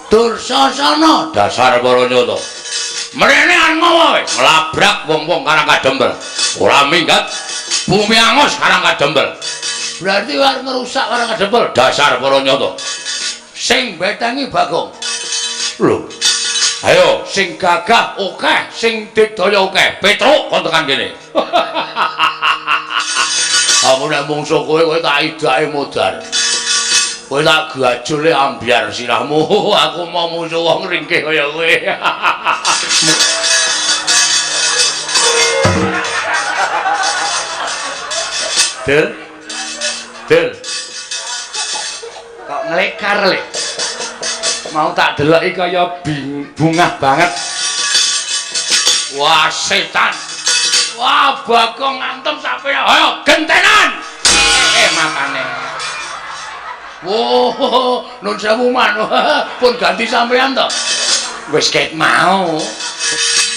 Dursasana dasar para nyata. Mrene arep ngowo kowe, nglabrak wong-wong Karang Kadempel. Ora minggat bumi angus Karang Kadempel. Berarti arep ngrusak Karang Kadempel dasar para nyata. Sing betengi Bagong. Lho. Ayo sing gagah akeh, sing digdaya akeh. Petruk kon tekan kene. Aku nek mungsuh kowe, kowe tak idake modar. Kowe tak gajule ambyar sirahmu. Aku mau musuh wong ringkih kaya kowe. Del. Del. Kok nglekar le? Mau tak deloki kaya bungah banget. Wah, setan. Wah, Bagong ngantem sampe. Ayo gentenan. Makane. Wow, nun sewu man. Pun ganti sampean to. Wis ket mau.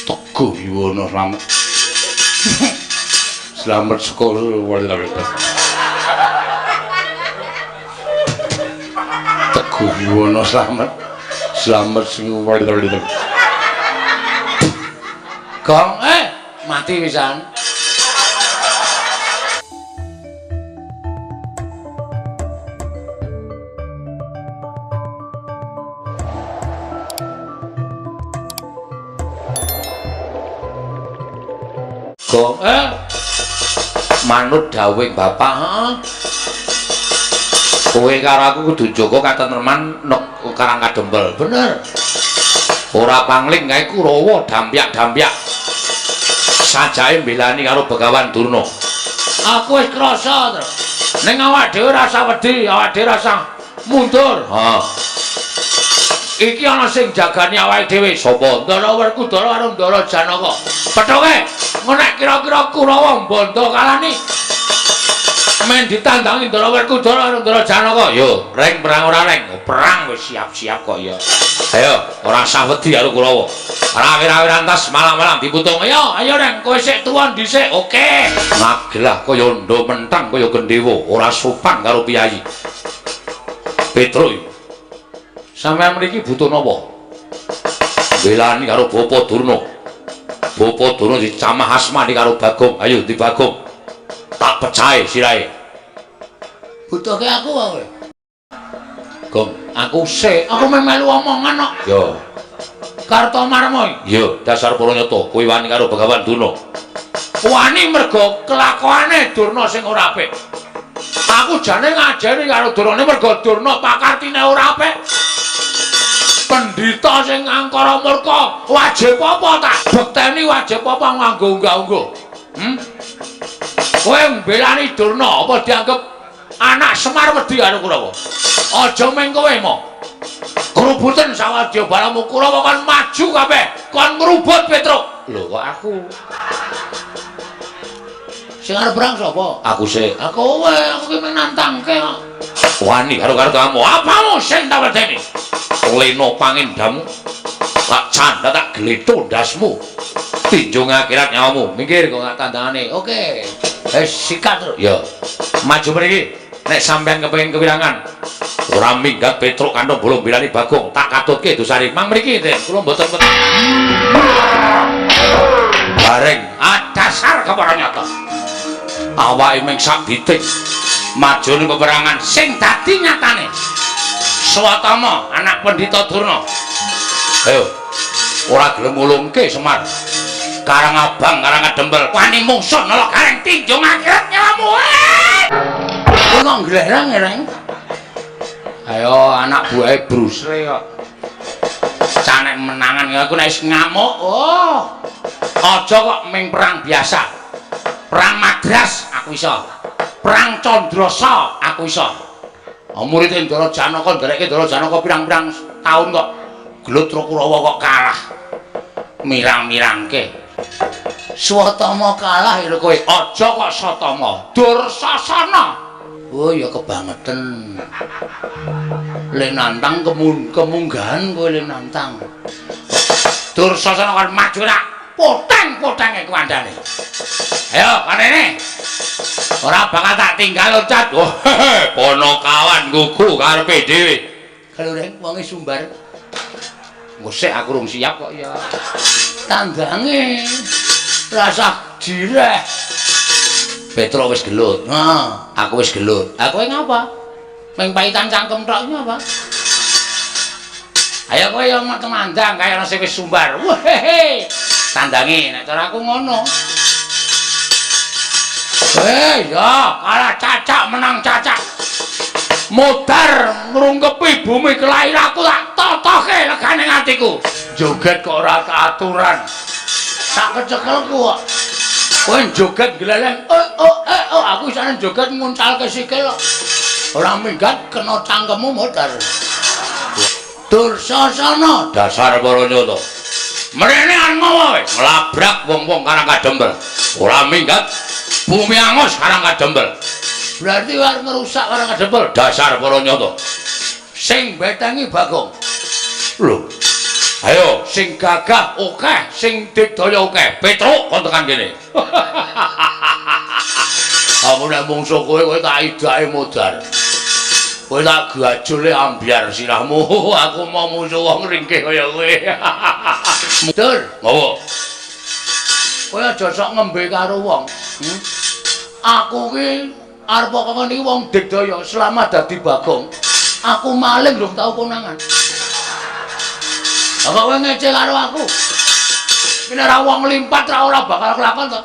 Teguh Yuwono slamet. Slamet saka Teguh Yuwono slamet. Slamet sing Gong, mati pisan. Gong, manut dawuhing bapak, heeh. Kowe karo aku kudu jaga katentreman nek Karang Kadempel. Bener. Ora pangling kae Kurawa dampyak-dampyak. Sajake mbelani karo Begawan Durna. Aku wis krasa, Tru. Ning awak dhewe rasa wedi, awak dhewe rasa mundur. Ha. Iki ana sing jagani awake dhewe. Sapa? Ndara Werkudara karo Ndara Janaka. Pethuke, engko nek kira-kira Kurawa mbondo kalani men ditandangi Ndara Werkudara karo Ndara Janaka. Yo, reng perang ora reng? Oh, perang wis siap-siap kok ya. Ayo, ora usah wedi karo Kurawa. Rawir-rawiran tas malang-malang diputung. Ayo, ayo reng, kowe sik tuwa dhisik. Oke. Ngagelah kaya ndha mentang kaya gendhewa, ora sopan karo piyayi. Petruk. Sampeyan mriki butuh napa? Belani karo Bapa Durna. Bapa Durna dicamah asmani karo Bagong. Ayo di Bagong. Tak pecahe sirahe. Butuhke aku wae. Gong, aku sik, aku melu omongan kok. Yo. Kartomarma. Yo, dasar para nyata, kowe wani karo Begawan Durna. Wani mergo kelakuane Durna sing ora apik. Aku jane ngajari karo Durna mergo Durna pakartine ora apik. Pendhita sing angkara murka, wajib apa tak bekteni wajib apa nganggo unggah-ungguh. Kowe mbelani Durna apa dianggep anak Semar wedi karo Kurawa? Aja mung kowe mo. Krubuten sawadya balamu Kurawa kon maju kabeh, kon ngrubut Petruk. Lho kok aku? Sing arep perang sapa? Aku sik. Aku kowe, aku ki menantangke kok. Wani karo kamu. Apamu sing tak wedeni? Leno pangendamu. Tak canda tak gletho ndasmu. Tinjung akhirat nyawamu. Minggir kok gak tandangane. Oke. Sikat terus. Ya. Maju mriki. Nek sampean kepengin kewirangan. Ora minggat Petruk kantong bolong bilani Bagong. Tak katutke dosari. Mang mriki, Den. Kula mboten bareng. Ah dasar kepara nyata. Awake mung sak biting. Maju ning peperangan sing dadi nyatane. Swatama anak Pendhita Durna. Ayo. Ora gelem ngulungke Semar. Karang Abang, Karang Kadempel, wani mungsuh nolak gareng tinjung akhirat nyawamu. Kowe kok nglereng-ngereng? Ayo anak buahe Bruce Lee kok. Canek menangan aku nek wis ngamuk. Oh. Aja kok ming perang biasa. Perang Madras aku iso. Perang Candrasa aku iso. Oh, murid Ndara Janaka nderekke Ndara Janaka pirang-pirang taun kok gelut karo Kurawa kok kalah. Mirang-mirangke. Swatama kalah ya kowe. Aja kok Satama. Dursasana. Oh ya kebangeten. Le nantang kemunggahan kowe le nantang. Dursasana kon maju ra. Poteng-potenge kuandane. Ayo kanene. Ora bakal tak tinggal loncat. Oh, ponokawan gugu karepe dhewe. Kalau reng wonge sumbar. Ngosek aku rung siap kok ya. Tandange rasah jireh. Petro wis gelut. Heeh, aku wis gelut. Lah kowe ngapa? Ming paitan cangkem tok iki apa? Ayo kowe yo temandang kaya ana sing wis sumbar. Wehehe. Tandange nek cara aku ngono. Ya, kalah cacak menang cacak. Modar ngrungkepi bumi kelahiranku tak totoke legane atiku. Joget kok ora aturan. Sak kecekelku kok. Kowe joget gleleng, oh, aku isane joget nguncalke sikil kok. Ora minggat kena cangkemmu modar. Dursasana dasar para nyata. Mrene arep ngowo kowe, nglabrak wong-wong Karang Kadempel. Ora minggat bumi angus Karang Kadempel. Berarti arep ngrusak Karang Kadempel dasar para nyata. Sing betengi Bagong. Lho. Ayo sing gagah akeh, sing digdaya akeh. Petruk kon tekan kene. Aku nek mungsuh kowe, kowe tak idake modar. Kowe tak gajule ambyar sirahmu. Aku mau musuh wong ringkih kaya kowe. Dur, ngopo? Kowe aja sok ngembe karo wong. Aku ki arep kok ngene iki wong digdaya selama dadi Bagong. Aku maling durung tau konangan. Lah kok kowe ngece karo aku? Iki nek ora wong limpat ra ora bakal kelakon to.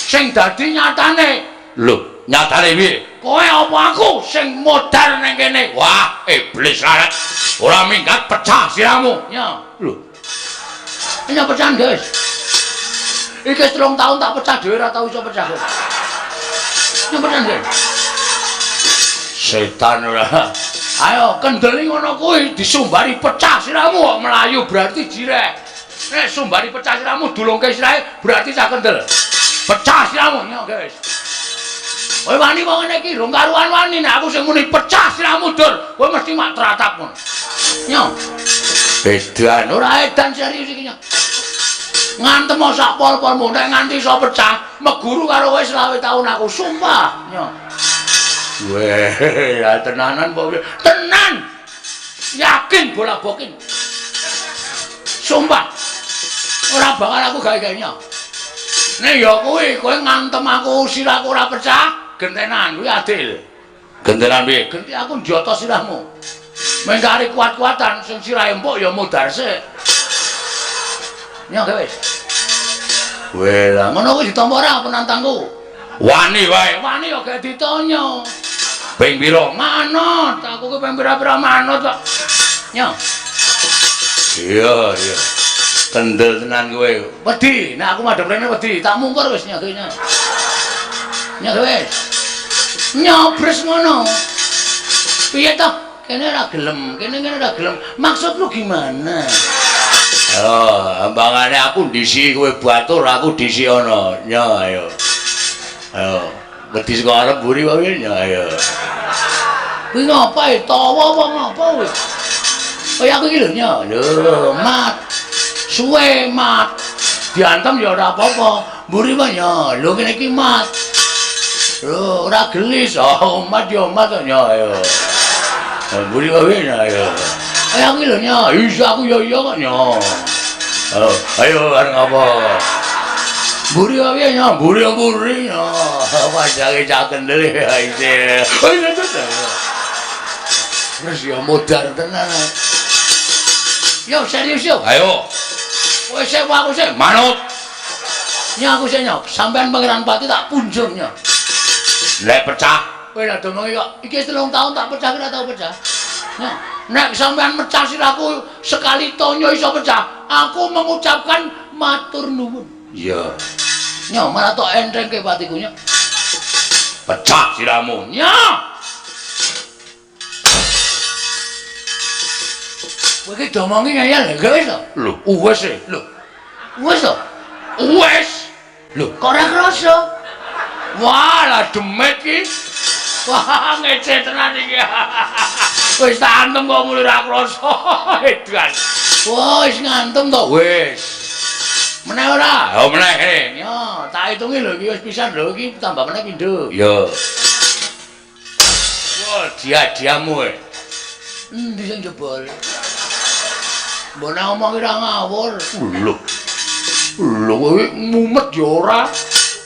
Sing dadi nyatane. Lho, nyatane piye? Kowe apa aku sing modar ning kene? Wah, iblis larat. Ora minggat pecah sirahmu. Ya. Lho. Ini pecahan, guys. Iki 3 tahun tak pecah dhewe ora tau iso pecah. Ini pecahan, guys. Setan ora. Ayo kendeli ngono kuwi disumbari pecah sirahmu kok melayu berarti jireh. Nek sumbari pecah sirahmu dulungke sirahe berarti cah kendel. Pecah sirahmu, ya, guys. Kowe wani kok ngene iki, rong karuan wani nek aku sing muni pecah sirahmu, Dur. Kowe mesti mak tratap ngono. Nyo. Edan ora edan serius iki, nyo. Ngantem sak pol-polmu nek nganti iso pecah, meguru karo kowe 25 taun aku, sumpah. Nyo. Weh, ya tenanan kok. Tenan. Yakin bola bokin. Sumpah. Ora bakal aku gawe-gawe nyo. Nek ya kuwi kowe ngantem aku sirahku ora pecah, gentenan kuwi adil. Gentenan piye? Genti aku njoto sirahmu. Mengkari kuat-kuatan sing sirahe empuk ya modar sik. Nyo wis. Weh, lah ngono kuwi ditampa ora penantangku? Wani wae, wani ya gak ditanya. Ping pira? Manut, aku ki ping pira-pira manut kok. Nyo. Iya, iya. Kendel tenan kowe. Wedi, nek aku madhep rene wedi, tak mungkur wis nyo nyo. Nyo wis. Nyobres ngono. Piye toh? Kene ora gelem, kene kene ora gelem. Maksud lu gimana? Oh, ambangane aku ndisi kowe batur, aku ndisi ana. Nyo ayo. Ayo, wedi saka arep mburi wae nyo ayo. Kuwi ngapa e? Tawa apa ngapa kowe? Kaya aku iki lho nyo. Lho, mat. Suwe mat. Diantem ya ora apa-apa. Mburi wae nyo. Lho kene iki mat. Lho, ora gelis. Oh, mat ya mat nyo ayo. Mburi wae nyo ayo. Kaya aku iki lho nyo. Iya aku ya iya kok nyo. Ayo, ayo arep ngapa? Mburi wae nyo, mburi-mburi nyo. Wajake cah kendel ya isih. Oh iya terus ya modar tenan. Yo serius yo. Ayo. Kowe sik aku sik manut. Nyo aku sik nyo, sampean Pangeran Pati tak punjung nyo. Nek pecah, kowe lha domongi kok iki 3 tahun tak pecah ora tau pecah. Nyo, nek sampean mecah sirahku sekali tonyo iso pecah, aku mengucapkan matur nuwun. Iya. Nyo, malah tok entengke patiku nyo. Pecah sirahmu. Nyo. Kowe iki domongi ngeyel lho, wis to? Lho, wis e. Lho. Wis to? Wis. Lho, kok ora krasa? Wah, lah demit iki. Wah, ngece tenan iki. Wis tak antem kok muni ora krasa. Edan. Wah, wis ngantem to? Wis. Meneh ora? Ya meneh kene. Yo, tak hitungi lho iki wis pisan lho iki tambah meneh pindho. Iya. Wah, dia-diamu e. Endi sing jebol? Mbok nek omong ora ngawur. Lho. Lho kowe mumet ya ora,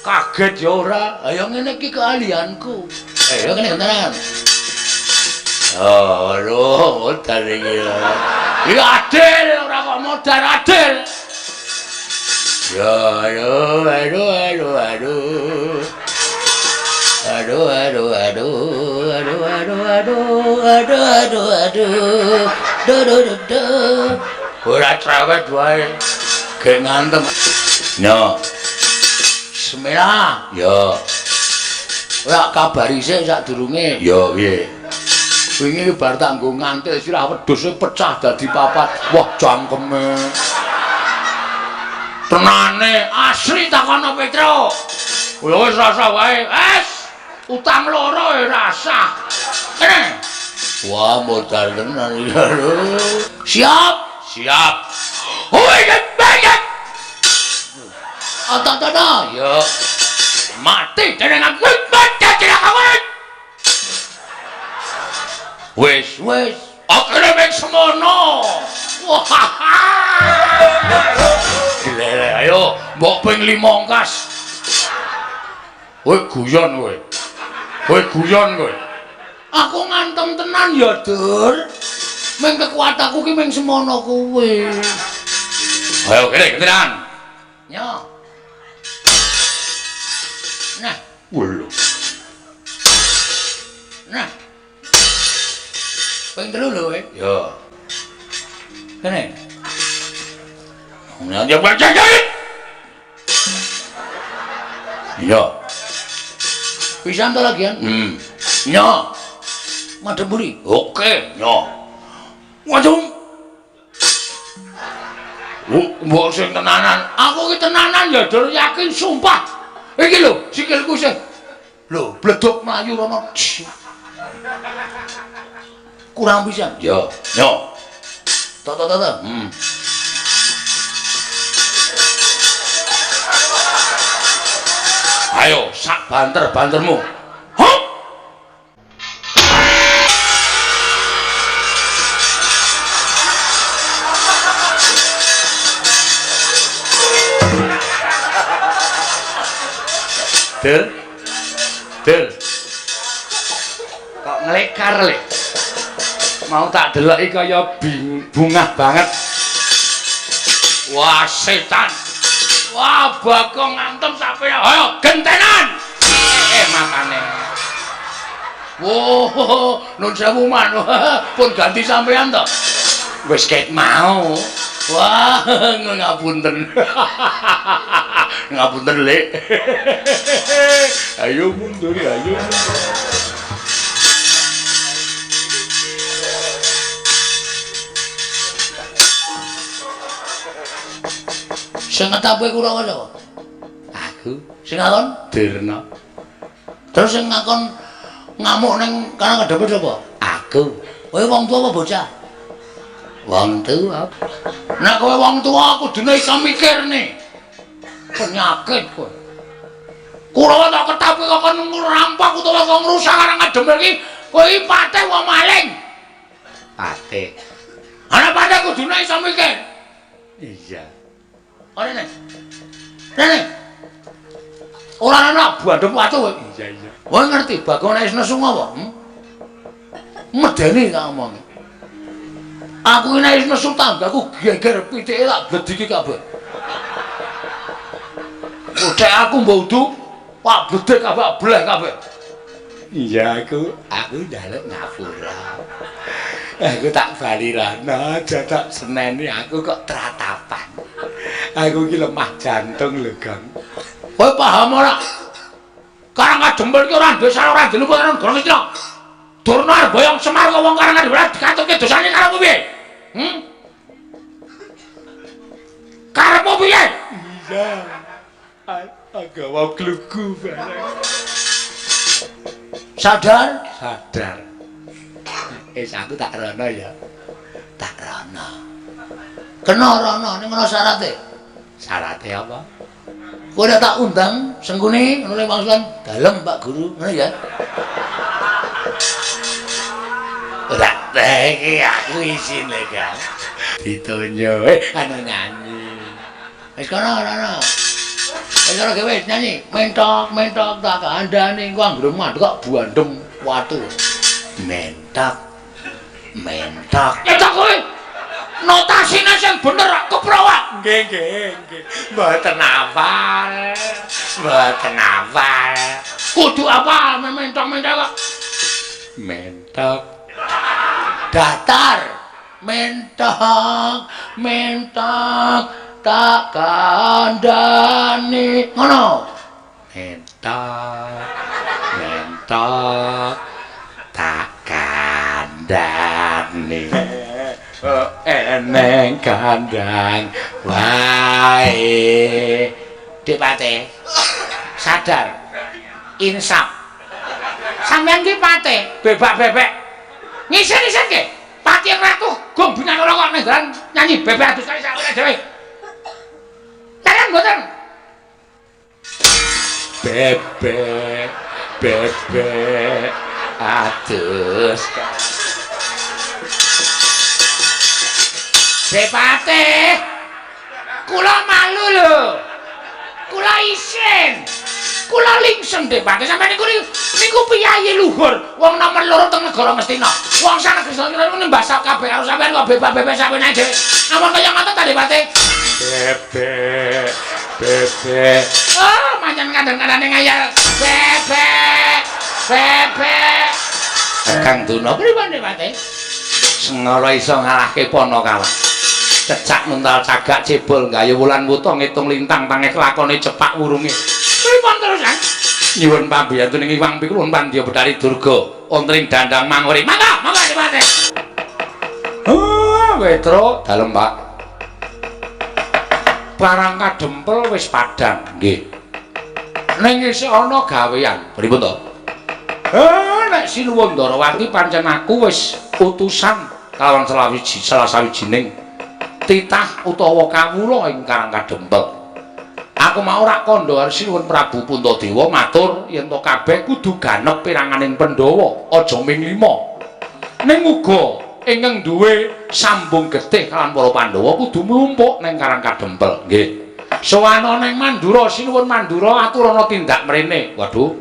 kaget ya ora. Ayo ngene iki keahlianku. Ayo kene gentenan. Oh, aduh, modar iki. Iki adil, ora kok modar adil. Ya, aduh, aduh, aduh, aduh. Aduh, aduh, aduh, aduh, aduh, aduh, aduh, aduh, aduh, duh, duh, duh, duh. Ora cerewet wae. Gek ngantem. Yo. Bismillah. Yo. Ora kabari sik sadurunge. Yo piye? Wingi bar tak nggo ngantil sirah wedhuse pecah dadi papat. Wah, cangkeme. Tenane asli takono Petro. Wis rasa wae. Wes. Utang loro ya rasah. Kene. Wah, modal tenan iki. Siap, siap. Oi, banget. Otot-otot. Ya. Mati dening aku. Mati dening aku. Wis, wis. Akhire mek semono. Wah. Lele, ayo mbok ping 5 ongkas. Kowe guyon kowe. Kowe guyon kowe. Aku ngantem tenan ya, Dur. Meng kekuatanku ki meng semono kuwi. Ayo kene gentenan. Yo. Nah, lho. Nah. Ping 3 lho kowe. Yo. Kene. Nah, ya baca. Yo. Pisan to lagian? Nyo. Madhep mburi. Oke, nyo. Waduh. Mbok sing tenanan. Aku ki tenanan ya, Dur, yakin sumpah. Iki lho, sikilku sing. Lho, bleduk mlayu rono. Kurang pisan. Yo, nyo. Tok tok tok. Ayo, sak banter-bantermu. Hup! Del. Del. Kok nglekar le? Mau tak deloki kaya bungah banget. Wah, setan. Wah, Bagong ngantem sampe. Ayo gentenan. Makane. Woh, nun sewu man. Pun ganti sampean to. Wis ket mau. Wah, ngapunten. Ngapunten, Lek. Ayo mundur, ayo. Sing ngetape Kurawa sapa? Aku. Sing ngakon Durna. Terus sing ngakon ngamuk ning Karang Kadempel sapa? Aku. Kowe wong tuwa apa bocah? Wong tuwa. Nek kowe wong tuwa kudune iso mikir nih. Penyakit kowe. Kurawa tak ketape kok kon ngrampok utawa kok ngrusak Karang Kadempel iki, kowe iki patih wong maling. Patih. Ana patih kudune iso mikir. Iya. Rene. Rene. Ora ana bandhep watu kowe. Iya, iya. Kowe ngerti Bagong nek wis nesu apa? Medeni tak omongi. Aku iki nek wis nesu tanggaku geger pitike tak blediki kabeh. Kothek aku mbok udu, pak bledek kabeh, bleh kabeh. Iya, aku njaluk ngapura. Aku tak bali rono, aja tak seneni aku kok tratapan. Aku iki lemah jantung lho, Gong. Kowe paham ora? Karang Kadempel iki ora duwe salah, ora duwe luput karo Nagara Ngastina. Durna arep boyong Semar kok wong Karang Kadempel dikatutke dosane karepmu piye? Karepmu piye? Iya. Agawa glugu bareng. Sadar? Sadar. Wis aku tak rono ya. Tak rono. Kena rono ning ana syarate. Syarate apa? Kowe nek tak undang Sengkuni ngono le wangsulan dalem Pak Guru, ngono ya. Ora iki aku isine, Kang. Ditonyo anu nyanyi. Wis kono kono. Wis kono gawe nyanyi. Mentok mentok tak kandhani ku anggere mandek kok buandem watu. Mentok mentok. Ya tak kowe. Notasine sing bener kok keprowak. Nggih nggih nggih. Mboten hafal. Mboten hafal. Kudu hafal mentok-mentok kok. Mentok. Datar. Mentok, mentok tak kandhani. Ngono. Mentok. Mentok tak kandhani. Eneng kandang wae. Dik Pate. Sadar. Insaf. Sampeyan ki Pate, bebak-bebek. Ngisin-isin ke. Pati yang ratu gong binanara kok ning dalan nyanyi bebek adus kali sak dhewe. Kalian mboten. Bebek, bebek adus. Depate, kula malu lho. Kula isin. Kula lingsem Depate. Sampeyan niku niku piyayi luhur, wong nomor loro teng negara Ngastina. Wong sak negara niku nembasok kabeh karo sampeyan kok bebak-bebek sampeyan dhewe. Ampun kaya ngoten ta Depate? Bebek, bebek. Oh, manjen kandhan-kandhane ngayal. Bebek, bebek. Kang Duna pripun Depate? Sengara iso ngalahke Panakawan. Cecak nuntal cagak cebol gayu wulan wuta ngitung lintang tangeh lakone cepak wurunge. Pripun terusan? Nyuwun pambiyantu ning Iwang Pikulun Pandya Betari Durga wonten ing Dandang Manguri. Mangga, mangga Depate. Oh, Petro dalem Pak. Parang kadempel wis padhang, nggih. Ning isih ana gawean. Pripun to? Nek Sinuwun Ndarawati pancen aku wis utusan kalawan salah sawijining titah utawa kawula ing Karang Kadempel. Aku mau rak kandha karo Sinuwun Prabu Puntadewa matur yen to kabeh kudu ganep piranganing Pandhawa, aja ming lima. Ning uga ingkang duwe sambung getih kalawan para Pandhawa kudu mlumpuk ning Karang Kadempel. Nggih. Sowana ning Mandura, Sinuwun Mandura aturana tindak mrene. Waduh.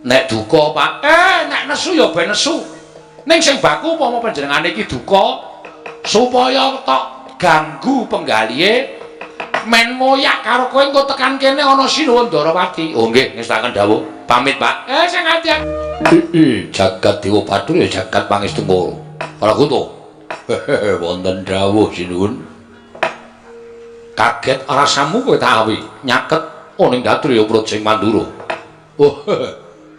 Nek duka, Pak. Nek nesu ya ben nesu. Ning sing baku upama panjenengane iki duka supaya tok ganggu penggalihe men moyak karo kowe engko tekan kene ana Sinuwun Ndarawati. Oh nggih, ngestakaken dawuh. Pamit, Pak. Sing ati. Heeh, jagat Dewa Bathara ya jagat pangestu Ngoro. Prakuta. Wonten dawuh Sinuwun. Kaget rasamu kowe tak awi nyaket ning Datriya Projeng Mandura. Oh,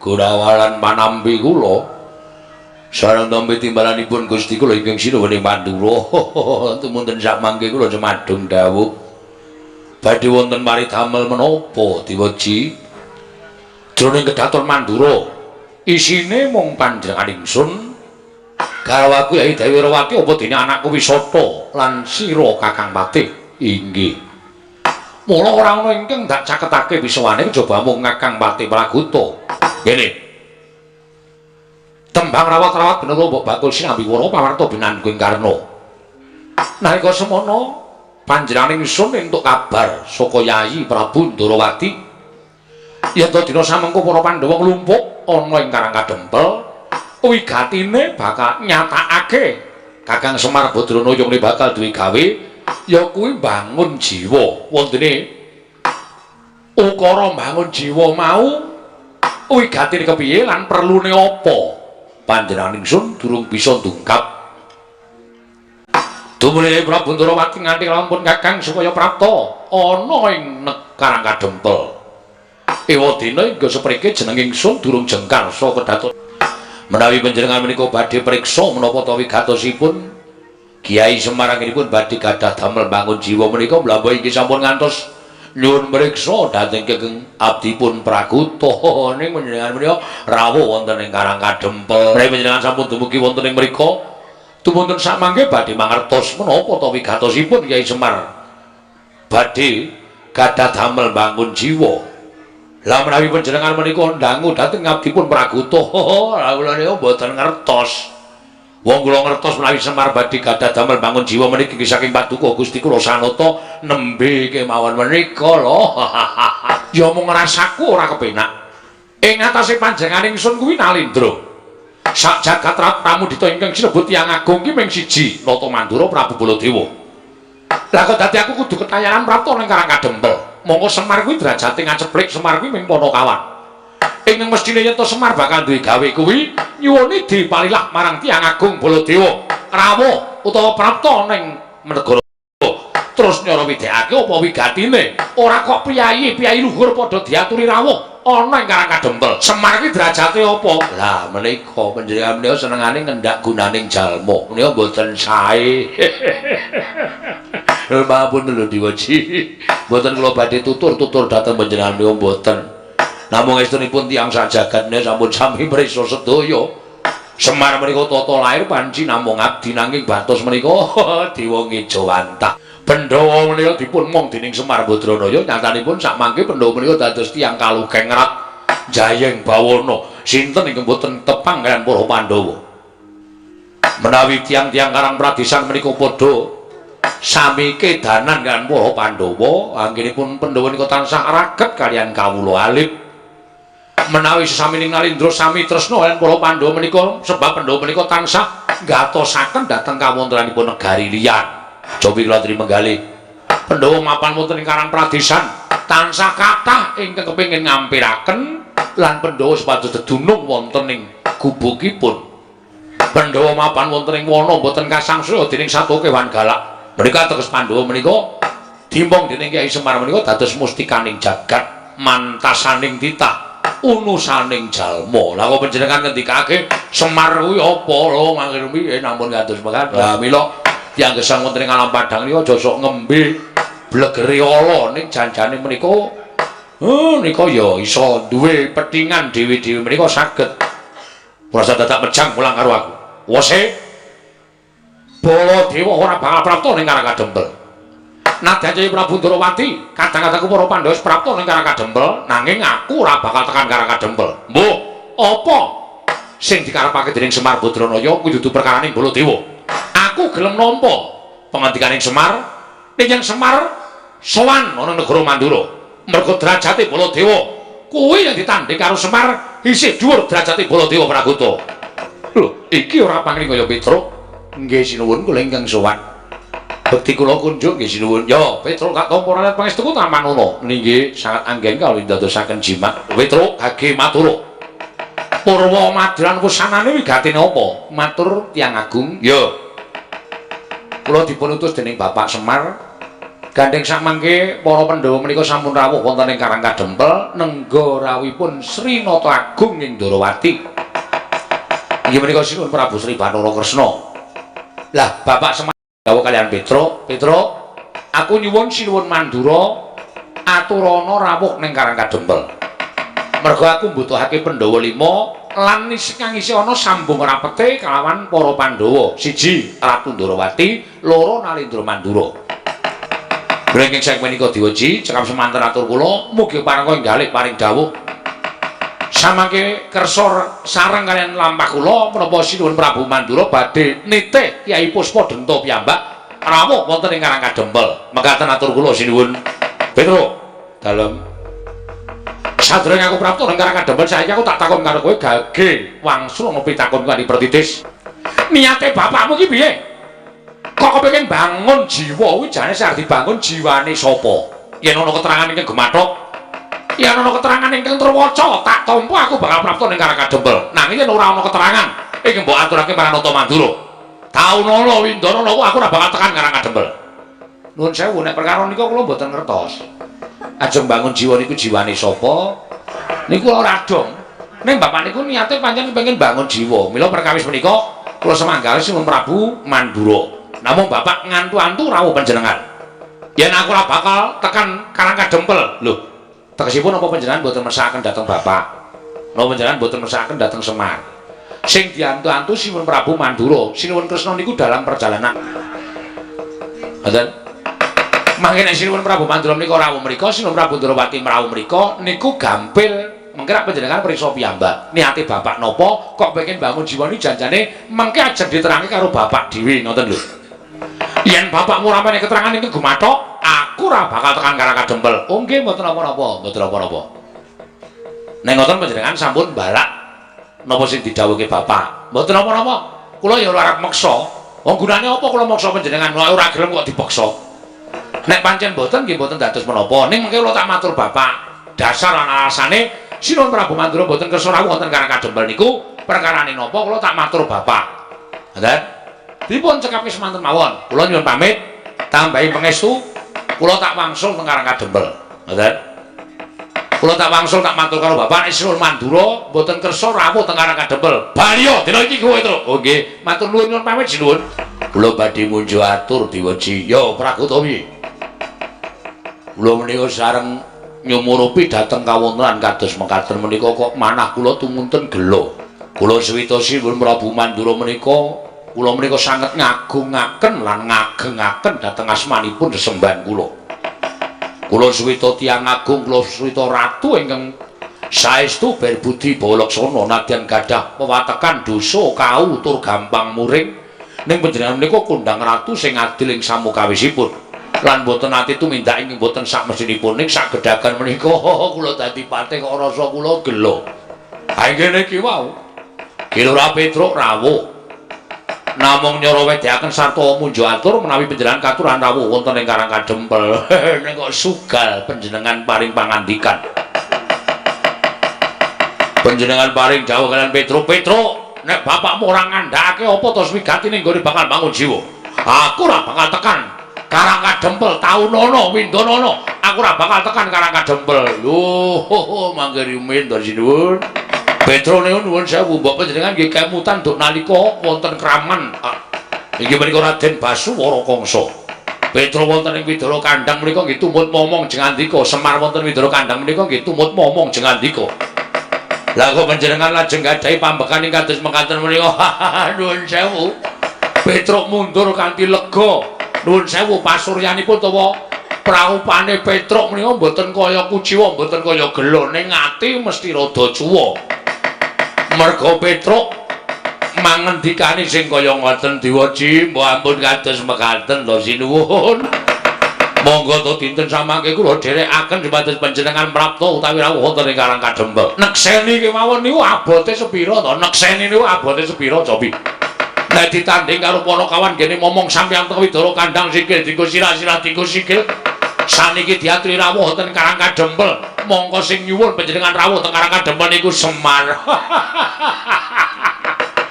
gunawalan panampi kula. Sareng nampi timbalanipun Gusti kula ingkang sinuwun ing Mandura. Tumunten sak mangke kula cumadung dawuh. Badhe wonten maridamel menapa Dewaji? Jroning kedaton Mandura isine mung panjenengan ingsun garwaku Yai Dewi Rawati apa dene anakku Wisata lan sira Kakang Patih. Inggih. Mula ora ana ingkang dak caketake pisawane kejaba mung Kakang Patih Praguta. Ngene. Tembang rawat-rawat bener mbok bakul sinambi wara pawarta binanggung Karna. Nalika semono panjenengan ingsun entuk kabar saka Yayi Prabu Ndarawati yen to dina samengko para Pandhawa nglumpuk ana ing Karang Kadempel wigatine bakal nyatakake Kakang Semar Badrana yang bakal duwe gawe ya kuwi mbangun jiwa. Wontene ukara mbangun jiwa mau wigatine kepiye lan perlune apa panjenengan ingsun durung bisa ndungkap. Tumune Prabu Ndarawati nganti lampun Kakang supaya prapta ana ing Karang Kadempel. Ewadene hingga seprike jeneng ingsun durung jengkar saka kedaton. Menawi panjenengan menika badhe priksa menapa ta wigatosipun Kiai Semar anggenipun badhe gadah damel bangun jiwa menika mlampah inggih sampun ngantos nyuwun mriksa dhateng Kekeng abdipun Praguta. Ning panjenengan menika rawuh wonten ing Karang Kadempel. Menawi panjenengan sampun dumugi wonten ing mriku tumunten samangke badhe mangertos menapa ta wigatosipun Kiai Semar badhe gadah damel bangun jiwa. Lah menawi panjenengan menika ndangu dhateng abdipun Praguta, lha kula niku mboten ngertos. Wong kula ngertos menawi Semar badhe gadah damel bangun jiwa meniki saking paduka Gusti kula Sanata nembe kemawon menika lho. Ya mung rasaku ora kepenak. Ing atase panjenengan ingsun kuwi Nalindra. Sak jagat Pramudita ingkang sinebut tiyang agung ki ming siji, Nata Mandura Prabu Baladewa. Lah kok dadi aku kudu ketayanan prapta ning Karang Kadempel. Mongko Semar kuwi derajate ngaceplik, Semar kuwi ming panakawan. Ingkang mesthine yen to Semar bakal duwe gawe kuwi nyuwuni dipalilah marang tiyang agung Baladewa rawuh utawa prapta ning negara terus nyara widekake apa wigatine. Ora kok priyayi-priyayi luhur padha diaturi rawuh ana ing Karang Kadempel. Semar kuwi derajate apa? Lah menika panjenengan menika senengane ngendak gunaning jalma. Menika mboten sae. Mampun lho Dewaji. Mboten kula badhe tutur-tutur dhateng panjenengan menika mboten. Namung estunipun tiyang sak jagat menika sampun sami mrisa sedaya. Semar menika tata lair panci namung abdi nanging batos menika dewa ngejawantah. Pandhawa menika dipun mong dening Semar Badranaya, nyatanipun sakmangke Pandhawa menika dados tiyang kalukengrat jayeng bawana. Sinten ingkang boten tepang kaliyan para Pandhawa? Menawi tiyang-tiyang Karang Pradesan menika padha sami kedanan kaliyan para Pandhawa, anggenipun Pandhawa menika tansah raget kaliyan kawula alit. Menawi sesamining Nalindra sami tresna kaliyan para Pandhawa menika, sebab Pandhawa menika tansah gatosaken dhateng kawontenanipun negari liyan. Cobi kula aturi menggalih. Pandhawa mapan wonten ing Karang Pradesan tansah kathah ingkang kepengin ngampiraken lan Pandhawa supados dedunung wonten ing gubukipun. Pandhawa mapan wonten ing wana boten kasangsaya dening sato kewan galak. Menika teges Pandhawa menika dimbong dening Kyai Semar menika dados mustikaning jagat, mantasaning titah, unusaning jalma. Lah kok panjenengan ngendikake Semar kuwi apa lho mangke piye namun kados mekaten. Lah mila tiyang gesang wonten ing alam padhang nika aja sok ngembe blegere ala ning janjane menika nika ya iso duwe petingan dhewe-dhewe menika saged. Ora dadak mejang mulang karo aku. Wose Baladewa ora bakal prapta ning Karang Kadempel. Nadyan Jaya Prabu Ndrawati, kadang-kadang para Pandhawa wis prapta ning Karang Kadempel, nanging aku ora bakal tekan Karang Kadempel. Mbuh, apa sing dikarepake dening Semar Badranaya kuwi dudu perkaraning Baladewa. Aku gelem nampa pangandikaning Semar, ning yen Semar sowan ana negara Mandura, mergo derajate Baladewa kuwi yang ditandhing karo Semar isih dhuwur derajate Baladewa Pragota. Lho, iki ora pangling kaya Petruk. Nggih sinuwun kula ingkang sowan. Bekti kula kunjuk nggih sinuwun. Ya, Petruk tak tampa rakyat pangestuku tamanono. Nggih, sangat anggen kawula ndadosaken jimat. Petruk gage matur. Purwa madran wusanane wigatine apa? Matur tiyang agung. Ya. Kula dipun utus dening Bapak Semar. Gandheng samangke para Pandhawa menika sampun rawuh wonten ing Karang Kadempel nengga rawuhipun Sri Nata Agung ing Ndrawati. Inggih menika sinuwun Prabu Sri Bathara Kresna. Lah Bapak Semar dawuh kaliyan Petruk, "Petruk, aku nyuwun sinuwun Mandura aturana rawuh ning Karang Kadempel. Mergo aku mbutuhake Pandhawa 5 lan kang isih ana sambung rapete kalawan para Pandhawa. Siji Ratu Ndrawati, loro Nalindra Mandura." Mrenging saking menika diweji cekap semanten atur kula, mugi parengga inggalih paring dawuh. Samangke kersa sareng kaliyan lampah kula menapa sinuwun Prabu Mandura badhe nitih Kyai Puspa Denta piyambak rawuh wonten ing Karang Kadempel. Mekaten atur kula sinuwun. Petruk, dalem. Sadurunge aku prapta ning Karang Kadempel saiki aku tak takon karo kowe gage wangsul ana pitakon kanthi pertitis. Niate bapakmu ki piye? Kok kepengin bangun jiwa kuwi jane sing arep dibangun jiwane sapa? Yen ana keterangan ingkang gemathok, yen ana keterangan ingkang terwaca, tak tampa aku bakal prapta ning Karang Kadempel. Nanging yen ora ana keterangan ingkang mbok aturake marang Nata Mandura, taunana windana aku ora bakal tekan Karang Kadempel. Nuwun sewu nek perkara nika kula mboten ngertos. Ajeng bangun jiwa niku jiwane sapa? Niku ora dong. Ning bapak niku niate pancen kepengin bangun jiwa. Mila perkawis menika kula semanggahe Sinuwun Prabu Mandura. Namung bapak ngantu-antu rawuh panjenengan. Yen aku ora bakal tekan Karang Kadempel. Lho, tegesipun apa panjenengan mboten mersakaken dhateng bapak? Napa panjenengan mboten mersakaken dhateng Semar? Sing diantu-antu Sinuwun Prabu Mandura, Sinuwun Kresna niku dalam perjalanan. Ngoten. Mangke nek Sinuwun Prabu Mandura menika rawuh mriku, Sinuwun Prabu Ndrawati mrawuh mriku niku gampil Mengke rak panjenengan priksa piyambak. Niate bapak napa kok pengen bangun jiwa niki janjane mengke ajeng diterangke karo bapak dhewe ngoten lho. Yen bapakmu ora menehi keterangan iki gumathok, aku ora bakal tekan Karang Kadempel. Oh nggih, mboten napa-napa, mboten napa-napa. Nek ngoten panjenengan sampun balak napa sing didhawuhke bapak. Mboten napa-napa. Kula ya ora arep meksa. Wong gunane apa kula meksa panjenengan ora gelem kok dipeksa. Nek pancen mboten nggih mboten dados menapa. Ning mengke kula tak matur bapak. Dasar lan alasane Sinuwun Prabu Mandura mboten kersa rawuh wonten Karang Kadempel niku perkarane napa kula tak matur bapak. Ngoten. Dipun cekapke semanten mawon. Kula nyuwun pamit, tambahi pangestu, kula tak wangsul teng Karang Kadempel. Ngoten. Kula tak wangsul tak matur karo bapak nek Sinuwun Mandura mboten kersa rawuh teng Karang Kadempel. Baliyo dina iki kowe, Truk. Oh nggih, matur nuwun, nyuwun pamit sinuwun. Kula badhe munjuk atur diweji. Yo Pragutawi. Kula menika sareng nyumurupi dhateng kawontenan kados mekaten menika kok manah kula tumunten gela. Kula suwita Sinuwun Prabu Mandura menika kula menika sanget ngagungaken lan ngagengaken dhateng asmanipun sesembahan kula. Kula suwita tiyang agung, kula suwita ratu ingkang saestu berbudi bawa laksana nadyan gadah pewatekan dosa kau tur gampang muring ning panjenengan menika kondhang ratu sing adil ing samukawisipun. Lan boten ati tumindak ing boten sakmestinipun ning sagedhagan menika kula dadi patih kok rasa kula gela. Ha ngene iki wau. Ki Lurah Petruk rawuh. Namung nyara wedhaken sarta munjuk atur menawi panjenengan katuran rawuh wonten ing Karang Kadempel. Ning kok sugal panjenengan paring pangandikan. Panjenengan paring dawuh kalian Petruk, "Petruk, nek bapakmu ora ngandhakake apa to swigatine nggone bakal bangun jiwa. Aku ora bakal tekan Karang Kadempel, taunono windonono. Aku ora bakal tekan Karang Kadempel." Lho, mangke rumiyin to sinuwun. Petro niku nuwun sewu, mbok panjenengan nggih kemutan duk nalika wonten kraman. Inggih menika Raden Basuwara Kangsa. Petro wonten ing Widara Kandhang menika nggih tumut momong jengandika, Semar wonten Widara Kandhang menika nggih tumut momong jengandika. Lah kok panjenengan lajeng gadhahi pambekan ing kados mekaten menika. Nuwun sewu. Petruk mundur kanthi lega. Nuwun sewu pasuryanipun utawa praupane Petruk menika mboten kaya kuciwa, mboten kaya gela, ning ati mesti rada cuwa. Merga Petruk mangendikane sing kaya ngoten diwaji, mbok ampun kados mekaten to sinuwun. Monggo to dinten samangke kula dherekaken supados panjenengan prapta utawi rawuh wonten ing Karang Kadempel. Nekseni kemawon niku abote sepira to? Nekseni niku abote sepira, Cobi? Nek ditanding karo Panakawan gene momong sampeyan teng Widara Kandhang sikil dienggo sirah-sirah dienggo sikil. Saniki diaturi rawuh wonten Karang Kadempel. Mongko sing nyuwun panjenengan rawuh teng Karang Kadempel niku Semar.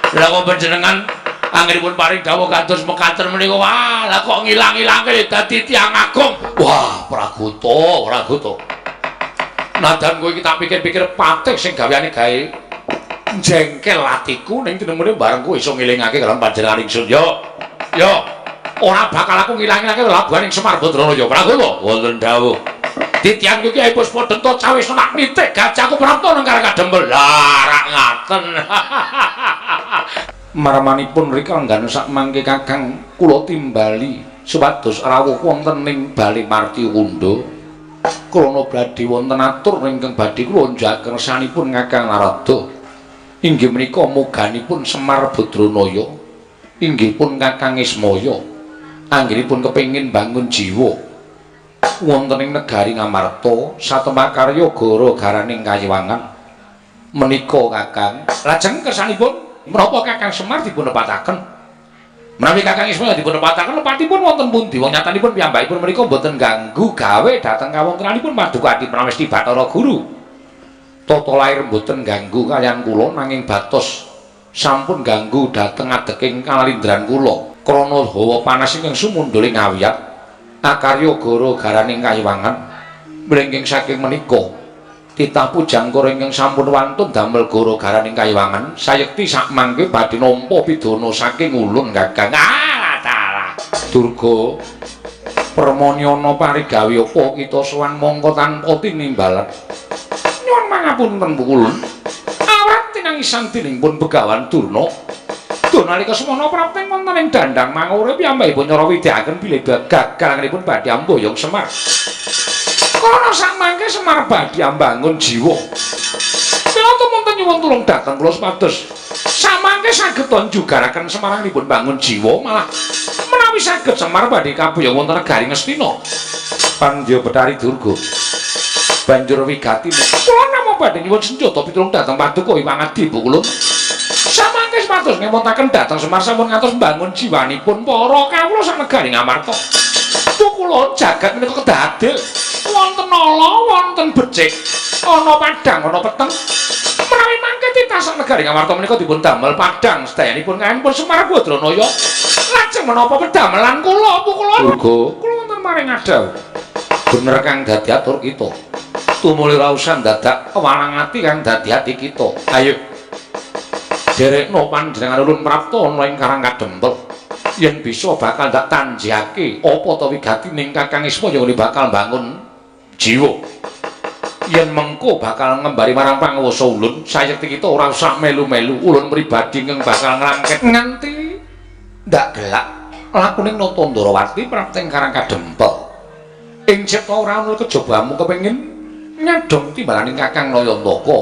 Lah kok panjenengan anggenipun paring dawuh kados mekaten menika, wah lah kok ngilang-ilangke dadi tiyang agung. Wah, Praguta, Praguta. Nadan kowe iki tak pikir-pikir patih sing gaweane gawe jengkel atiku ning tinemune bareng kowe iso ngelingake karo panjenengan ingsun. Yo. Yo. Ora bakal aku ngilang-ilangke labuhan ing Semar Badranaya. Praguta, wonten dawuh. Titian kuwi Kyai Puspa Denta cawis nak nitik gajahku prapta nang Karang Kadempel. Lah rak ngaten. Marmanipun rika nggan sakmangke Kakang kula timbali supados rawuh wonten ing Bale Martiwanda. Krana badhe wonten atur ingkang badhe kula njaken kersanipun Kakang Narada. Inggih menika moganipun Semar Badranaya. Inggih pun Kakang Ismaya. Anggenipun kepengin bangun jiwa wonten ing negari Ngamarta satemakarya gara garaning kayiwangan menika Kakang. Lajeng kersanipun menapa Kakang Semar dipun lepataken? Menawi Kakang Ismaya dipun lepataken, lepatipun wonten pundi? Wong nyatanipun piyambakipun menika mboten ganggu gawe dhateng kawontenanipun Paduka Adi Pramesti Bathara Guru. Tata lair mboten ganggu kaliyan kula nanging batos sampun ganggu dhateng adeking kalindran kula. Krana hawa panas ingkang sumundhul ing awiyat akarya gara garaning kayiwangan mlengking saking menika titah pujangkara ingkang sampun wantun damel gara garaning kayiwangan sayekti sakmangke badhe nampa pidana saking ulun Kakang. Ah dalah Durga permoni ana parigawe apa kita sowan mongko tanpa tinimbalan. Nyuwun pangapunten Bu Ulun, awrat tinangisan dening pun Begawan Durna. Duh nalika semana prapten wonten ing dandang mangure piyambakipun nyara widyaken bilih gagal anggenipun badhe amboyong Semar. Krana sakmangke Semar badhe ambangun jiwa. nyuwun tulung dhateng kula supados samangke saged njugaraken Semaranipun bangun jiwa malah menawi saged Semar badhe kabuyung wonten negari Ngastina. Pandya Betari Durga banjur wigati, kula namung badhe nyuwun senjata pitulung dhateng paduka Hyang Adi Pukulun. Samangke supados ngemutaken dhateng Semar sampun ngantos mbangun jiwanipun para kawula sak negari Ngamarta. Pukulun jagat menika kedah adil. Wonten ala, wonten becik, ana padhang, ana peteng. Menawi mangke titah sak negari Ngamarta menika dipun damel padhang sedayanipun kaenipun Semar Badranaya. Lajeng menapa pedamelan kula Pukulun? Durga, kula wonten maring adhawuh. Bener kang dadi atur kita. Tumuli raosan dadak walang ati kang dadi ati kita. Ayo. Derekno panjenengan ulun prapta ana ing Karang Kadempel. Yen bisa bakal ndak tanjihake apa ta wigatining Kakang Ismaya bakal bangun jiwa. Yen mengko bakal ngembari marang panguwasa ulun, sayekti kita ora usah melu-melu, ulun pribadi ingkang bakal ngrangket nganti ndak gelak lakuning Nata Ndrawati prapta ing Karang Kadempel. Ing cipta ora ana kejaba amung kepengin nyadong timbalaning Kakang Nayantaka.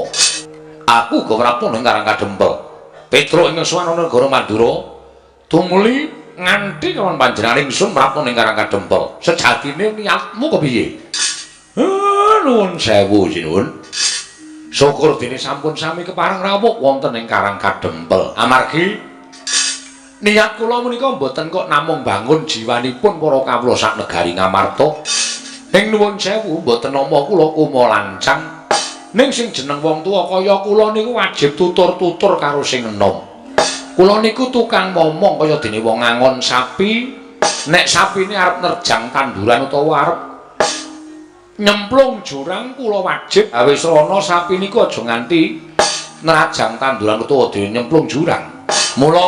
Aku uga prapta ning Karang Kadempel. Petruk ing sowan negara Madura tumuli nganti kawan panjenengan ingsun prapta ning Karang Kadempel. Sejatine niatmu kepiye? Nuwun sewu sinuwun. Syukur dene sampun sami kepareng rawuh wonten ing Karang Kadempel. Amargi niat kula menika mboten kok namung bangun jiwanipun para kawula sak negari Ngamarta. Ing nuwun sewu mboten nama kula kuma lancang. Ning sing jeneng wong tuwa kaya kula niku wajib tutur-tutur karo sing enom. Kula niku tukang momong kaya dene wong ngangon sapi, nek sapine arep nerjang tanduran utawa arep nyemplung jurang kula wajib gawe srana sapi niku aja nganti nerajang tanduran utawa dene nyemplung jurang. Mula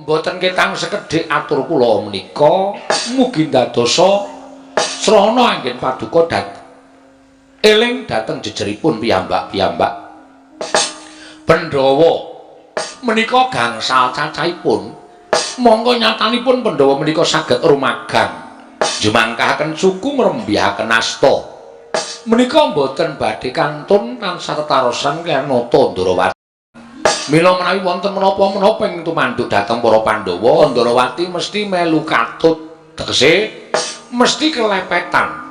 mboten ketang sekedhik atur kula menika mugi ndadosa srana anggen paduka eling dhateng jejeripun piyambak-piyambak. Pandhawa menika gangsal cacahipun, mongko nyatanipun Pandhawa menika saged rumagang jumangkahaken suku ngrembyahaken asta. Menika mboten badhe kantun tansah tetarosan kaliyan Nata Ndrawati. Mila menawi wonten menapa-menapa ing tumanduk dhateng para Pandhawa, Ndrawati mesti melu katut, tegese mesti kelepetan.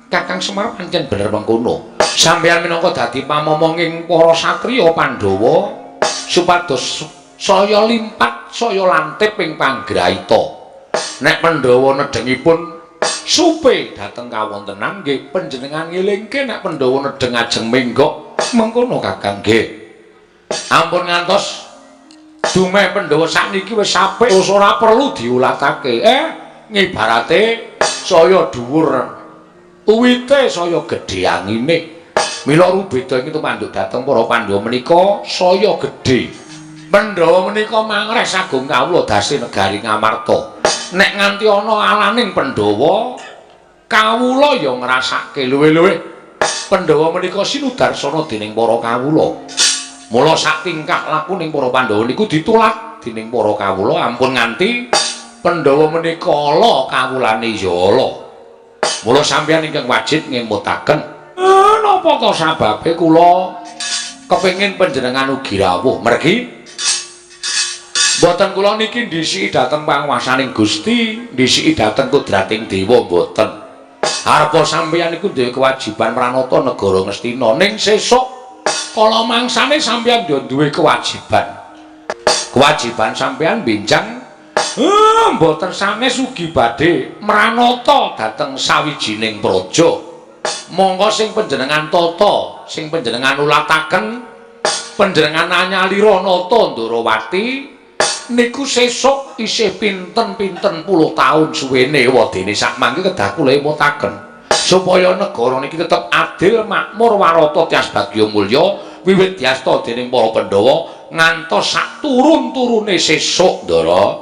Kakang Semar pancen bener mengkono. Sampeyan minangka dadi pamomonging para satriya Pandhawa supados saya limpat, saya lantip ing panggraita. Nek Pandhawa nedhengipun supe dhateng kawontenan nggih panjenengan ngelingke nek Pandhawa nedheng ajeng menggok mengkono Kakang nggih. Ampun ngantos dumeh Pandhawa sakniki wis apik, wis ora perlu diulatake. Ngibarate saya dhuwur uwite saya gedhe angine. Mila rubeda ing tumanduk dhateng para Pandhawa menika saya gedhe. Pandhawa menika mangres agung kawula dasi negari Ngamarta. Nek nganti ana alaning Pandhawa, kawula ya ngrasake luwih-luwih. Pandhawa menika sinudarsana dening para kawula. Mula sak tingkah lakuning para Pandhawa niku ditulak dening para kawula, ampun nganti Pandhawa menika ala kawulane ya ala. Mula sampeyan ingkang wajib ngemutaken. Napa to sababe kula kepengin panjenengan ugi rawuh? Mergi mboten kula niki ndhisiki dhateng panguwasaning Gusti, ndhisiki dhateng kudrating dewa mboten. Arepa sampeyan niku duwe kewajiban mranata negara Ngastina, ning sesuk kala mangsane sampeyan yo duwe kewajiban. Kewajiban sampeyan benjang mboten sanes ugi badhe mranata dhateng sawijining praja. Monggo sing panjenengan tata, sing panjenengan ulataken, panjenengan anyalira Nata Ndrawati niku sesuk isih pinten-pinten puluh taun suwene wadene sak mangke kedah kula emutaken supaya negara niki tetep adil, makmur, warata, tias bagya mulya wiwit diasta dening para Pandhawa ngantos sak turun-turune sesuk, Ndara.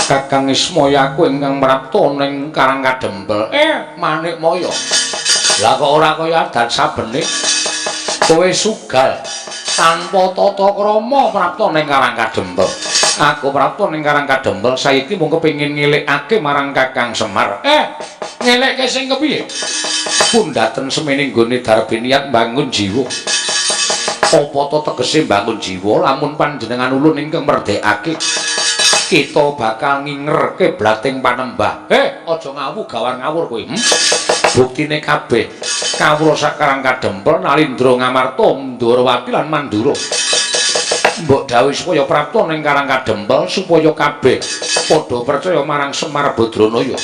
Kakang Ismaya aku ingkang mrapta ning Karang Kadempel. Manikmaya. Lah kok ora kaya adat sabene kowe sugal tanpa tata krama prapta ning Karang Kadempel. Aku prapta ning Karang Kadempel saiki mung kepengin ngelikake marang Kakang Semar. Ngelikke sing kepiye? Pundhaten semene nggone darbe niat mbangun jiwa. Apa to tegese mbangun jiwa lamun panjenengan ulun ingkang merdekake kita bakal nginger kiblating panembah. Aja ngawu gawar ngawur kowe. Buktine kabeh kawula sakarang kadempel Nalindra Ngamarta Ndorowati lan Mandura. Mbok dawuh supaya prapta ning Karang Kadempel supaya kabeh padha percaya marang Semar Badranaya.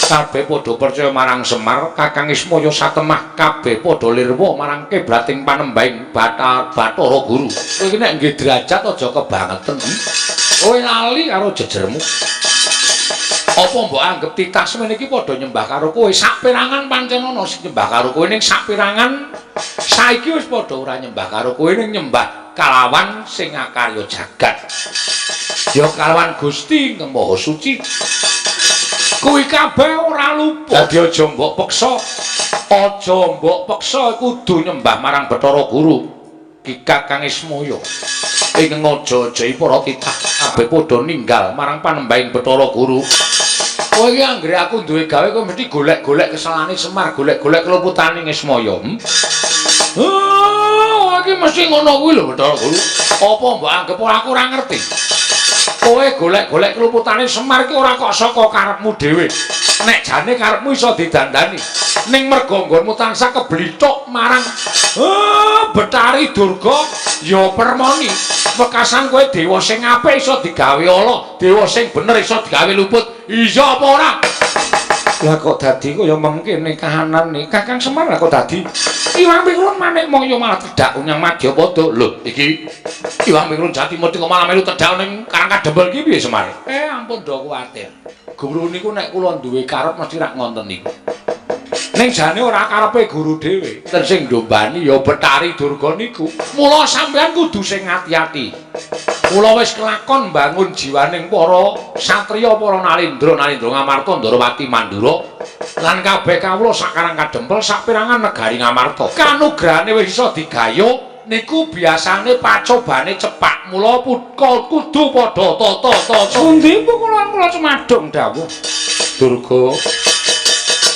Kabeh padha percaya marang Semar, Kakang Ismaya satemah kabeh padha lirwa marang kiblating panembahing Bathara Guru. Kowe iki nek nggih derajat aja kebangeten. Kowe lali karo jejermu. Apa mbok anggep titah semene iki padha nyembah karo kowe? Saperangan pancen ana sing nyembah karo kowe, ning saperangan saiki wis padha ora nyembah karo kowe, ning nyembah kalawan sing akarya jagat. Ya kalawan Gusti ingkang Maha Suci. Kuwi kabeh ora luput. Dadi aja mbok peksa. Aja mbok peksa kudu nyembah marang Bathara Guru. Ki Kakang Ismaya. Ingkang aja-ajahi para titah kabeh padha ninggal marang panembahing Bathara Guru. Kowe iki anggere aku duwe gawe kowe mesti golek-golek kesalahane Semar, golek-golek keluputane Ismaya. Oh, iki mesti ngono kuwi lho Bathara Guru. Apa mbok anggep aku ora ngerti? Kowe golek-golek keluputane Semar iki ora kok saka karepmu dhewe. Nek jane karepmu iso didandani. Ning merga nggonmu tansah keblithuk marang Betari Durga ya permoni. Wekasan kowe dewa sing apik iso digawe ala, dewa sing bener iso digawe luput. Iya apa ora? Lah kok dadi kaya mengkene kahanane Kakang Semar, lah kok dadi Iwang Pikulun Manik Maya malah tedhak nyang Madyapada. Lho iki Iwang Pikulun Jati Murti kok malah melu tedhak ning Karang Kadempel iki piye Semar? Ampun do kuwatir. Guru niku nek kula duwe karep mesti rak ngonten niku. Ning jane ora karepe guru dhewe. Ten sing ndombani ya Betari Durga niku. Mula sampeyan kudu sing ati-ati. Kula wis kelakon mbangun jiwaning para satriya, para nalindra, Nalindra Ngamarta, Ndarawati Mandura lan kabeh kawula sakarang kadempel saperangan negari Ngamarta. Kanugrahane wis iso digayuh niku biasane pacobane cepak. Mula kudu padha tata-tata. Pundi kula kula cumadung dawuh. Durga,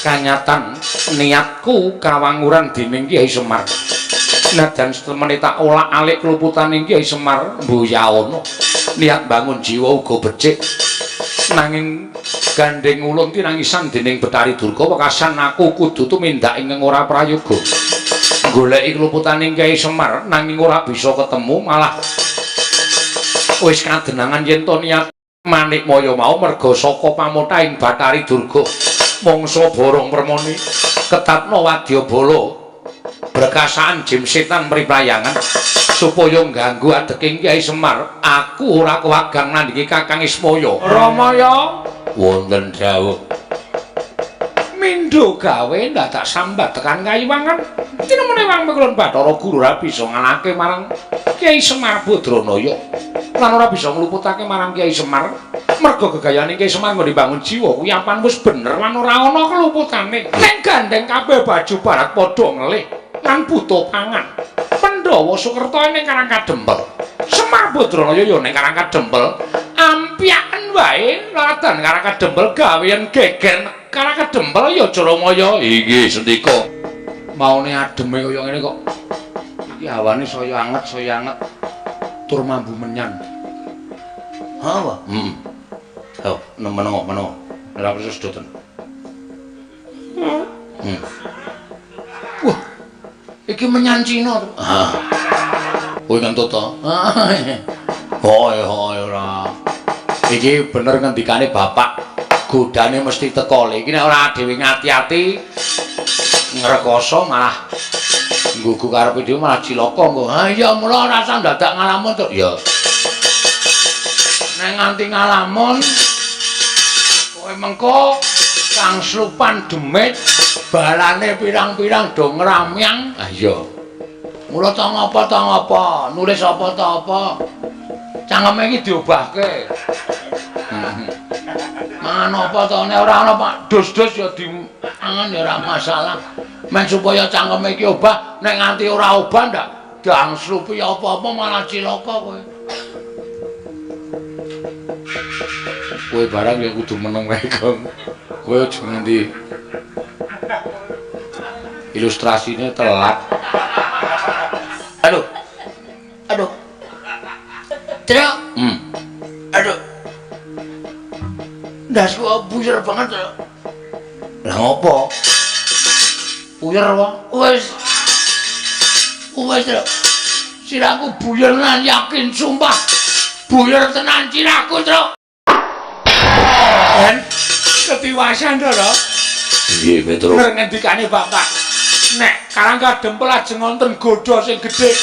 kanyatan niatku kawanguran dening Kyai Semar. Najan setemene tak olak-alik keluputane Kyai Semar mbuyaana. Niat bangun jiwa uga becik. Nanging gandeng ulun tinangisan dening Betari Durga wekasan aku kudu tumindak ingkang ora prayoga. Goleki keluputane Kyai Semar nanging ora bisa ketemu, malah wis kadenangan yen to niat Manikmaya mau merga saka pamothahing Bathari Durga. Mangsa borong permoni ketatna wadyabala brekasaan jim setan mriplayangan supaya ngganggu adeking Kyai Semar. Aku ora kewagang nandhingi Kakang Ismaya. Ramaya wonten dawuh. Mindho gawe ndadak sambat tekan kayiwangan. Tinemune Wang Pikulun Bathara Guru ora bisa ngalahke marang Kyai Semar Badranaya lan ora bisa ngluputake marang Kyai Semar. Merga gegayane Kyai Semar nggone bangun jiwa kuwi apan wis bener lan ora ana keluputane. Ning gandeng kabeh baju barat padha ngelih lan butuh pangan. Pandhawa Sukerta ning Karang Kadempel. Semar Badranaya ya ning Karang Kadempel. Ampyaken wae laladan Karang Kadempel gawean geger Karang Kadempel ya Jaramaya. Inggih sendika. Maune ademe kaya ngene kok. Iki hawane saya anget, saya anget. Tur mambu menyan. Ha apa? Heeh. Oh, menengo, menengo. Ora perlu sedoten. Wah. Iki menyan Cina to. Ha. Kowe ngentut to? Hoi hoi ora. Iki bener ngendikane bapak. Godane mesti teko. Iki nek ora dhewe ngati-ati ngrekoso malah nggugu karepe dhewe malah cilaka engko. Ha iya mula ora usah dadak ngalamun to. Ya. Nek nganti ngalamun kowe mengko kang slupan demit balane pirang-pirang do ngramyang. Ah iya. Mula ta ngapa ta ngapa, nulis apa ta apa. Cangkeme iki diobahke. Mangan apa to nek ora ana Pak dus-dus ya dimangan ya ora masalah. Men supaya cangkeme iki obah, nek nganti ora obah ndak dangslupi apa-apa malah cilaka kowe. Kowe barang ya kudu meneng wae, Gong. Kowe aja nganti ilustrasine telat. Aduh. Aduh. Truk. Aduh. Ndasku buyer banget, Truk. Lah ngopo? Puyer wae. Wis. Wis, Truk. Sirahku buyer tenan yakin sumpah. Buyer tenan sirahku, Truk. Ben ketiwasan, Truk. Piye, Petro? Bener ngendikane bapak. Nek Karang Kadempel ajeng wonten godha sing gedhe.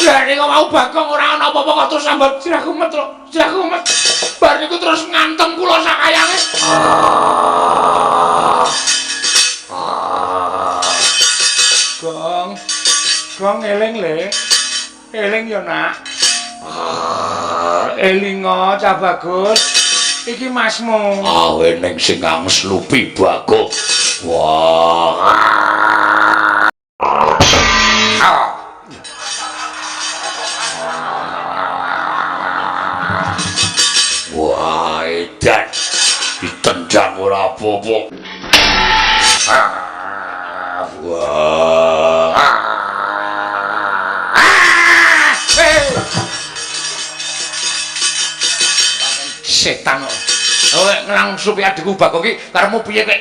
Lah nek mau Bagong ora ana apa-apa kok terus sambat sirahku met, Truk. Sirahku met. Bar niku terus ngantem kula sakayange. Gong. Gong eling le. Eling ya, Nak. Elinga cah bagus. Iki masmu. Aweneng sing angslupi Bagong. Wah. Wah, edan. Ditendang ora apa-apa. Wah. Setan kok. Oh, nglangsupi adikku Bagong iki karepmu piye kowe?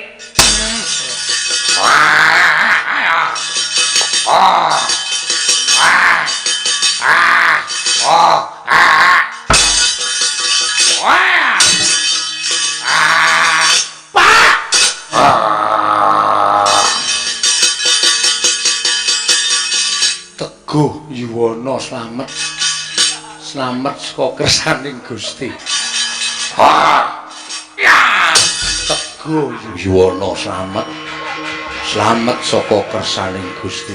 Teguh Yuwana slamet. Slamet saka kersaning Gusti. Teguh Yuwana slamet. Slamet saka kersaning Gusti.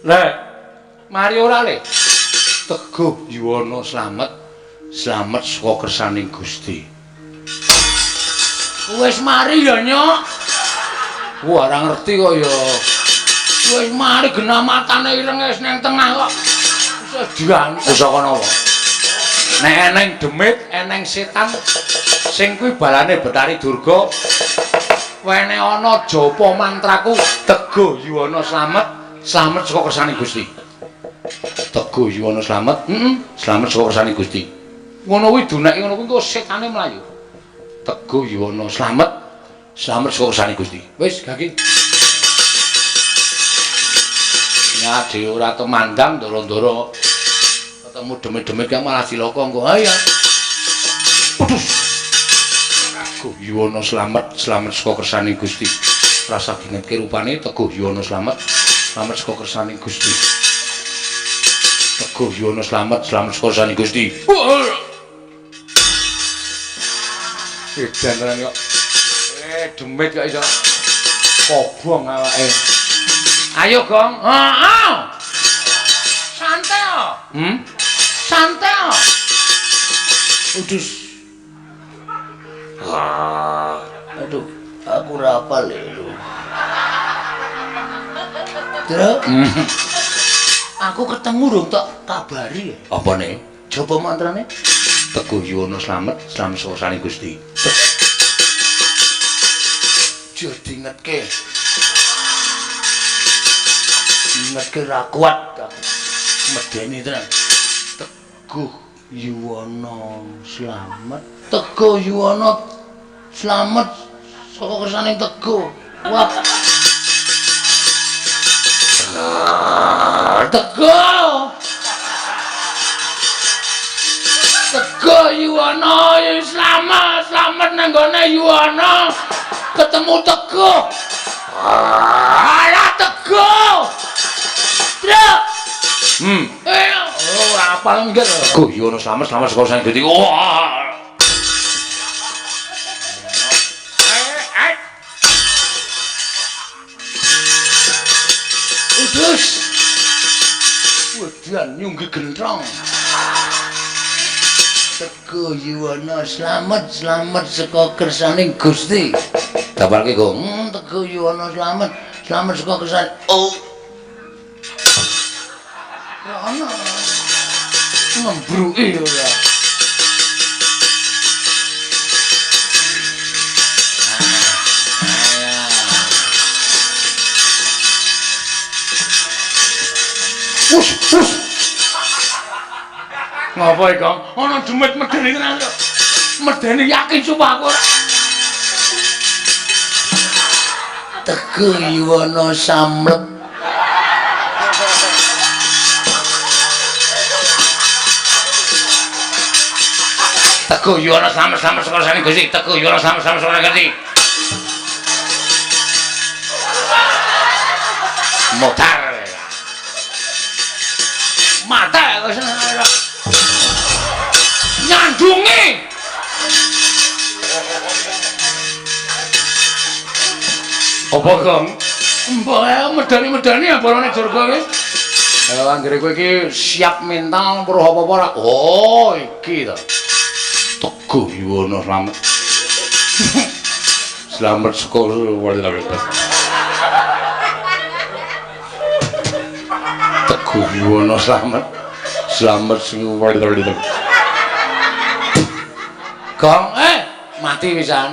Le, mari ora le? Teguh Yuwana slamet. Slamet saka kersaning Gusti. Wis mari ya, Nyok. Wah, ora ngerti kok ya. Wis mari genah matane ireng wis nang tengah kok. Wis diantek. Pusaka napa? Nek eneng demit, eneng setan sing kuwi balane Betari Durga. Wene ana japa mantraku Teguh Yuwana slamet, slamet saka kersane Gusti. Teguh Yuwana slamet, slamet saka kersane Gusti. Ngono kuwi duneke ngono kuwi engko setane mlayu. Teguh Yuwana slamet, slamet saka kersane Gusti. Wis gaki. Nyade ora temandang ndoro-ndoro ketemu demit-demit kang malah cilaka engko. Ayo. Waduh. Teguh Yuwana slamet, slamet saka kersane Gusti. Rasa dingetke rupane Teguh Yuwana slamet, slamet saka kersane Gusti. Teguh Yuwana slamet, slamet saka kersane Gusti. Edan tenan kok. Demit kok iso kobong awake. Ayo, Gong. Heeh. Santai. Santai. Udus. Aduh, aku ora hafal lho. Truk. Aku ketemu dong tak kabari. Apa nih? Coba mantrane. Teguh Yuwana slamet, slamet saka kersane Gusti. Jur dingetke. Dingetke ra kuat aku. Medeni tenan. Teguh Yuwana slamet. Teguh Yuwana slamet saka kersane Teguh. Wah. Teguh. Teguh Yuwana slamet, slamet nang gone Yuwana. Ketemu Teguh. Alah Teguh. Truk. Ora apal nggih. Teguh Yuwana slamet, slamet saka kersane Gusti. Wah. Udus. Wedan nyunggi gentrong. Teguh Yuwana slamet, slamet saka kersaning Gusti. Daparke, Gong. Teguh Yuwana slamet, slamet saka kersane. Oh. Ora ana. Ngembruki ora. Us, us. Ngapa iki, Kang? Ana demit medeni tenan kok. Medeni yakin sumpah aku ora. Teguh Yuwana samlep. Teguh Yuwana slamet-slamet saka sane Gusti. Teguh Yuwana slamet-slamet saka Gusti. Motar. Mata kok seneng ora. Nyandungi. Apa, Kang? Mbah medani-medani ya bolone Durga iki. Anggere kowe iki siap mental weruh apa-apa ora? Oh, iki to. Teguh Yuwana slamet. Slamet saka Teguh Yuwana slamet. Slamet sing Gong, mati pisan.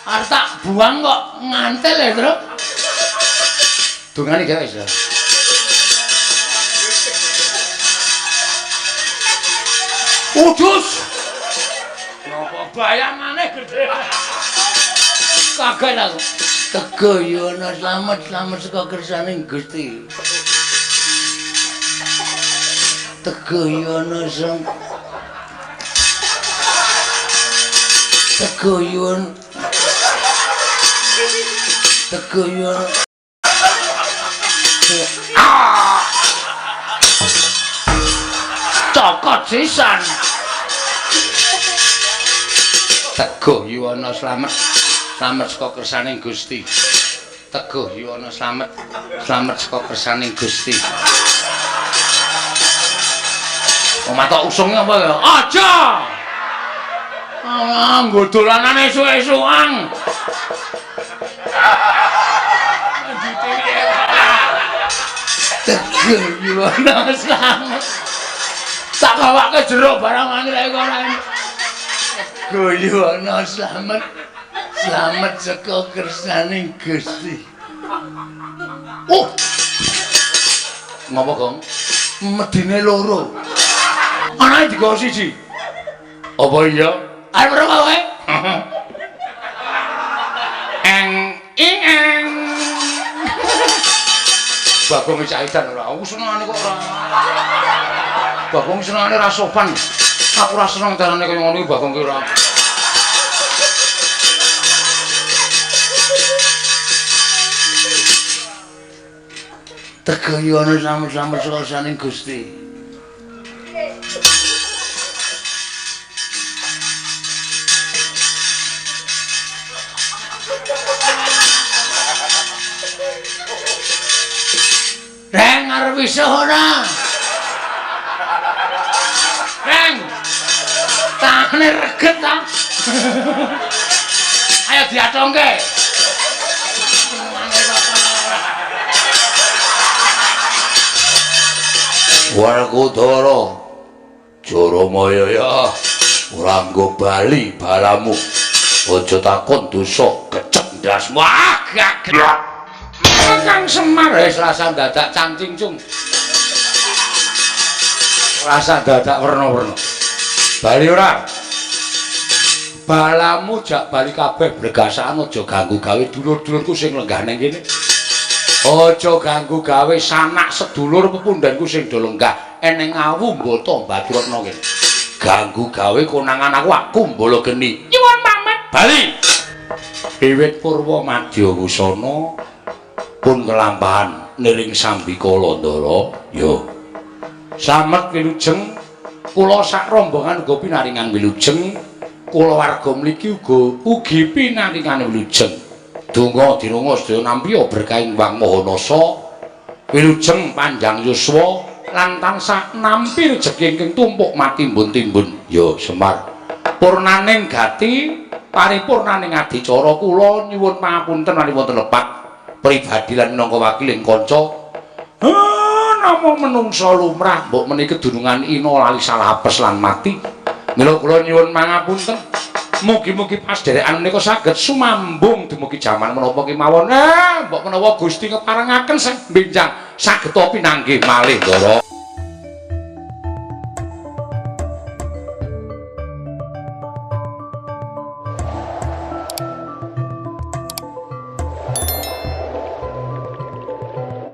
Arep tak buang kok ngantel ya, Truk. Dungane gawe wis. Udus. Napa bayangane gedhe. Kaget aku. Teguh Yuwana slamet slamet saka kersane Gusti. Teguh Yuwana sang Teguh Yuwana Teguh Yuwana. Cokot sisan. Teguh Yuwana slamet slamet saka kersane Gusti. Teguh Yuwana slamet slamet saka kersane Gusti. Omah tok usung apa ya? Aja. Ah, nggo dolanane esuk-esukan. Teguh Yuwana slamet. Tak gawake jeruk barang ngene lek ora. Teguh Yuwana slamet. Slamet saka kersane Gusti. Oh. Ngapa, Kang? Medine loro. Anake digawa siji. Apa iya? Arep ora kowe? Eng ing eng. Bagong caitan ora. Aku senengane kok ora. Bagong senengane ora sopan. Aku ora seneng carane kaya ngono iki Bagong ki ora. Teguh Yuwana slamet-slamet saka kersane Gusti. Reng arep wisuh ora? Reng. Tangane reget ta. Ayo diatongke. Werkudara Jaramaya ya ora nggo bali balamu. Aja takon dosa kecek ndasmu. Ah, gak. Kang Semar wis rasa dadak cangcingcung. Rasa dadak werna-werna. Bali ora? Balamu jak bali kabeh bregasan aja ganggu gawe dulur-dulurku sing lenggah ning kene. Aja ganggu gawe sanak sedulur pepundhenku sing do lenggah eneng awu mbata Baturetna kene. Ganggu gawe konangan aku mbala geni. Nyuwun pamit. Bali. Wiwit purwa madya wusana pun kelampahan niring sambikala ndara. Yo. Slamet wilujeng kula sak rombongan uga pinaringan wilujeng. Kula warga mliki uga ugi pinaringan wilujeng. Donga dinonga sedaya nampiya berkahing Wang Maha Nasa. Wilujeng panjang yuswa lan tansah nampi rejeki ingkang tumpuk matimbun-timbun. Yo Semar. Purnaning gati paripurnaning adicara kula nyuwun pangapunten menawi wonten lepat pribadi lan minangka wakiling kanca. Namung menungsa lumrah mbok menika kedunungan ina lali salah apes lan mati. Mila kula nyuwun pangapunten. Mugi-mugi pasderekan menika saged sumambung dumugi jaman menapa kemawon. Mbok menawa Gusti ngeparengaken sing benjang saged pinanggih malih, Ndara.